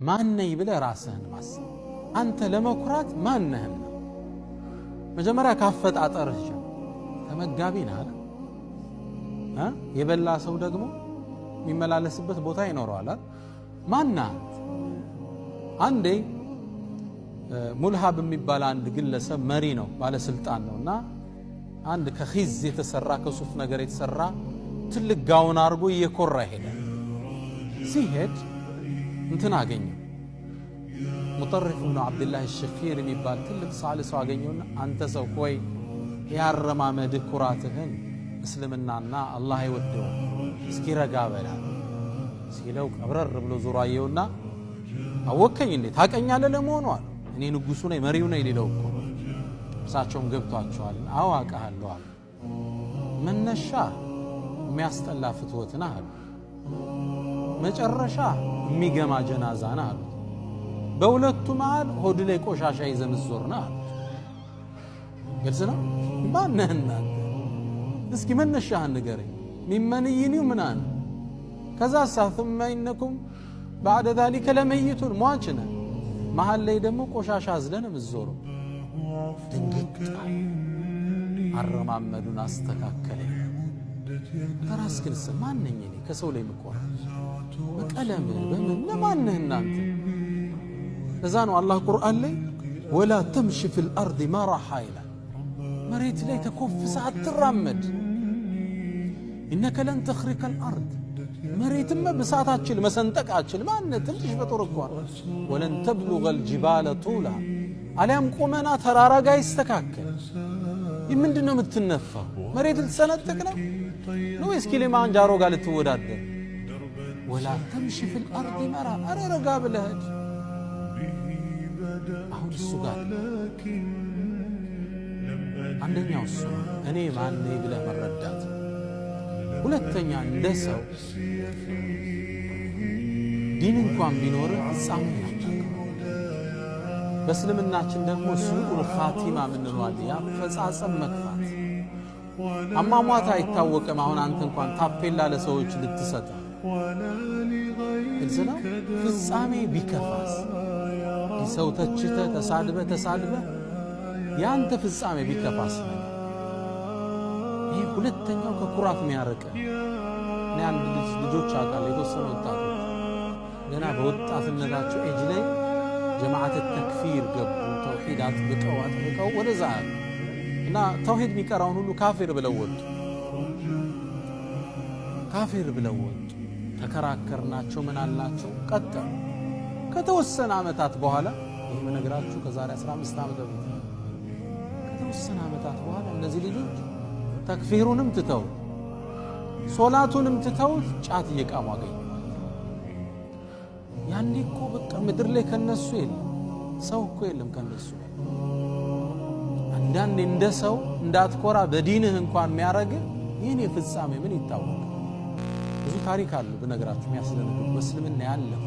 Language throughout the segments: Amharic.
ማን ነኝ ብለህ ራስህን ማሰብ። አንተ ለመኩራት ማን ነህና? መጀመሪያ ካፈጣጠርህ ጀምር። ተመጋቢ ነህ አይደል? የበላ ሰው ደግሞ የሚመላለስበት ቦታ ይኖረዋል አይደል? ማን ነህ አንተ? አንዴ ሙልሃብ የሚባል አንድ ግለሰብ መሪ ነው፣ ባለስልጣን ነው። እና አንድ ከኺዝ የተሰራ፣ ከሱፍ ነገር የተሰራ ትልቅ ጋውን አድርጎ እየኮራ ይሄዳል። ሲሄድ እንትን አገኘው፣ ሙጠሪፍ ብኑ ዓብድላህ ሽኺር የሚባል ትልቅ ሳል ሰው አገኘውና አንተ ሰው ሆይ፣ ያረማመድህ ኩራትህን እስልምናና አላህ አይወደውም፣ እስኪ ረጋ በላ ሲለው ቀብረር ብሎ ዞሮ አየውና አወከኝ እንዴ? ታቀኛለህ ለመሆኑ አለ። እኔ ንጉሱ ነኝ፣ መሪው ነኝ ሊለው እኮ። እርሳቸውም ገብቷቸዋል። አዎ አውቃለሁ አሉ። መነሻ የሚያስጠላ ፍትወት ነህ አሉ። መጨረሻ የሚገማ ጀናዛ ነህ አሉት። በሁለቱ መሃል ሆድ ላይ ቆሻሻ ይዘህ ምትዞር ነህ አሉት። ግልጽ ነው። ማነህ እናንተ? እስኪ መነሻህን ንገረኝ። ሚመንይኒው ምናምን ከዛ ሳ ثم إنكم بعد ذلك لميتون ሟች ነህ። መሃል ላይ ደግሞ ቆሻሻ አዝለን የምትዞረው። ድንግጥ፣ አረማመዱን አስተካከለ። ራስህን ማነኝ እኔ ከሰው ላይ የምኮራ? በቀለም በምን ለማንህ እናንተ? ለዛ ነው አላህ ቁርአን ላይ ولا تمش في الأرض مرحا ይላል። መሬት ላይ ተኮፍሰህ አትራመድ። إنك لن تخرق الأرض፣ መሬትም መብሳት አትችል፣ መሰንጠቅ አትችል። ማነህ? ትንሽ ፍጡር እኮ። ولن تبلغ الجبال طولا፣ አሊያም ቁመና ተራራ ጋር ይስተካከል። ይህ ምንድን ነው የምትነፋው? መሬት ልትሰነጥቅ ነው ነው ወይስ ኪሊማንጃሮ ጋር ልትወዳደር? ولا تمش في الأرض مرحا፣ አረ ረጋ ብለህ ሂድ። አሁን እሱ ጋር አንደኛው እሱ ነው፣ እኔ ማን ነኝ ብለህ መረዳት። ሁለተኛ እንደ ሰው ዲን እንኳን ቢኖርህ ፍጻሜ አታውቅም። በእስልምናችን ደግሞ سوء الخاتمة ምንለው አለ፣ የአፈጻጸም መክፋት። አሟሟት አይታወቅም። አሁን አንተ እንኳን ታፔላ ለሰዎች ልትሰጥ ግልጽ ነው። ፍጻሜ ቢከፋስ? ሰው ተችተ፣ ተሳድበ ተሳድበ ያንተ ፍጻሜ ቢከፋስ? ይሄ ሁለተኛው ከኩራት የሚያርቅ። እኔ አንድ ልጅ ልጆች አውቃለሁ፣ የተወሰኑ ወጣቶች ገና በወጣትነታቸው ኤጅ ላይ ጀማዓት ተክፊር ገቡ። ተውሂድ አጥብቀው አጥብቀው ወደዛ እና ተውሂድ የሚቀራውን ሁሉ ካፊር ብለው ወጡ። ካፊር ብለው ወጡ። ተከራከርናቸው፣ ምን አልናቸው፣ ቀጠሉ። ከተወሰነ ዓመታት በኋላ፣ ይህ የምነግራችሁ ከዛሬ 15 ዓመት በፊት፣ ከተወሰነ ዓመታት በኋላ እነዚህ ልጆች ተክፊሩንም ትተውት ሶላቱንም ትተውት ጫት እየቃሙ አገኘ። ያኔ እኮ በቃ ምድር ላይ ከነሱ የለም፣ ሰው እኮ የለም ከነሱ። አንዳንዴ እንደ ሰው እንዳትኮራ በዲንህ እንኳን የሚያረግ ይህን የፍጻሜ ምን ይታወቅ። ብዙ ታሪክ አሉ ብነግራችሁ የሚያስደነግጡ በእስልምና ያለፉ።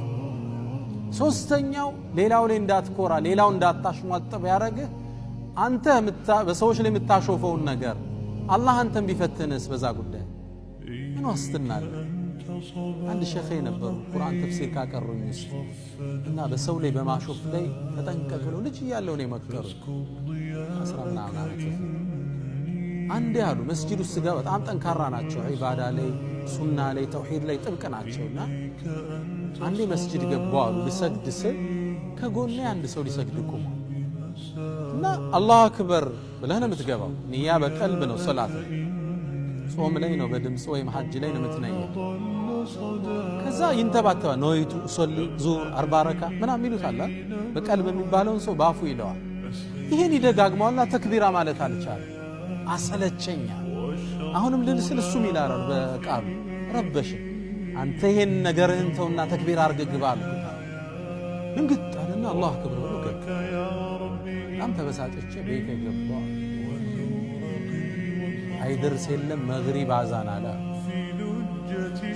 ሶስተኛው ሌላው ላይ እንዳትኮራ፣ ሌላው እንዳታሽሟጥብ ያረግህ አንተ በሰዎች ላይ የምታሾፈውን ነገር አላህ አንተን ቢፈትንስ በዛ ጉዳይ ምን ዋስትና አለ? አንድ ሸኼ ነበሩ ቁርአን ተፍሲር ካቀሩኝ ውስጥ እና በሰው ላይ በማሾፍ ላይ ተጠንቀቅ ብለው ልጅ እያለሁ ነው የመከሩኝ። 10 ምናምን ዓመት በፊት አንዴ አሉ መስጂድ ውስጥ ስገባ፣ በጣም ጠንካራ ናቸው፣ ዒባዳ ላይ፣ ሱና ላይ፣ ተውሂድ ላይ ጥብቅ ናቸው። እና አንዴ መስጂድ ገባሁ አሉ። ልሰግድ ስል ከጎኔ አንድ ሰው ሊሰግድ ቆሟል። እና الله أكبر ብለህ ነው የምትገባው። ንያ በቀልብ ነው፣ ሶላት ላይ፣ ጾም ላይ ነው በድምፅ ወይም ሐጅ ላይ ነው የምትነየው። ከዛ ይንተባተባል። نويت أصلي ዙሁር 40 ረካ ምናምን ይሉታል። በቀልብ የሚባለውን ሰው ባፉ ይለዋል። ይሄን ይደጋግመዋልና ተክቢራ ማለት አልቻለም። አሰለቸኛ። አሁንም ልል ስል እሱም ይላል በቃሉ፣ ረበሽ። አንተ ይሄን ነገርህን ተውና ተክቢራ አርግ ግባ አልኩት። እንግጥ አለና الله أكبر ብሎ ገባ። በጣም ተበሳጭቼ ቤት ገባ። አይደርስ የለም መግሪብ አዛን አለ።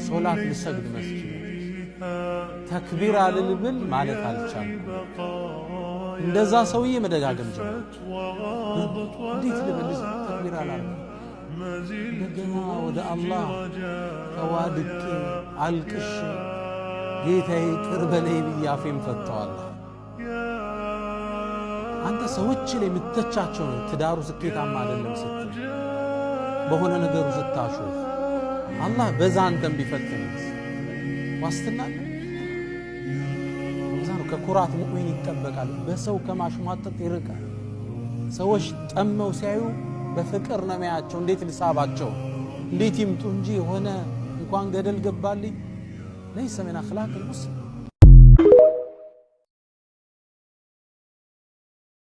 ሶላት ልሰግድ መስጂድ ተክቢር አልልብል ማለት አልቻልኩም። እንደዛ ሰውዬ መደጋገም ጀመረ። እንዴት ልበል ተክቢር አላልኩም። እንደገና ወደ አላህ ተዋድቄ አልቅሼ ጌታዬ ይቅር በለኝ ብዬ አፌን ፈተዋለሁ። አንተ ሰዎች ላይ የምትተቻቸው ነው። ትዳሩ ስኬታማ አይደለም ስትል፣ በሆነ ነገሩ ስታሾፍ፣ አላህ በዛ አንተን ቢፈትንስ ዋስትና አለ? እዛ ነው ከኩራት ሙእሚን ይጠበቃል። በሰው ከማሽሟጠጥ ይርቃል። ሰዎች ጠመው ሲያዩ በፍቅር ነው የሚያያቸው። እንዴት ልሳባቸው፣ እንዴት ይምጡ እንጂ የሆነ እንኳን ገደል ገባልኝ ليس من أخلاق المسلم።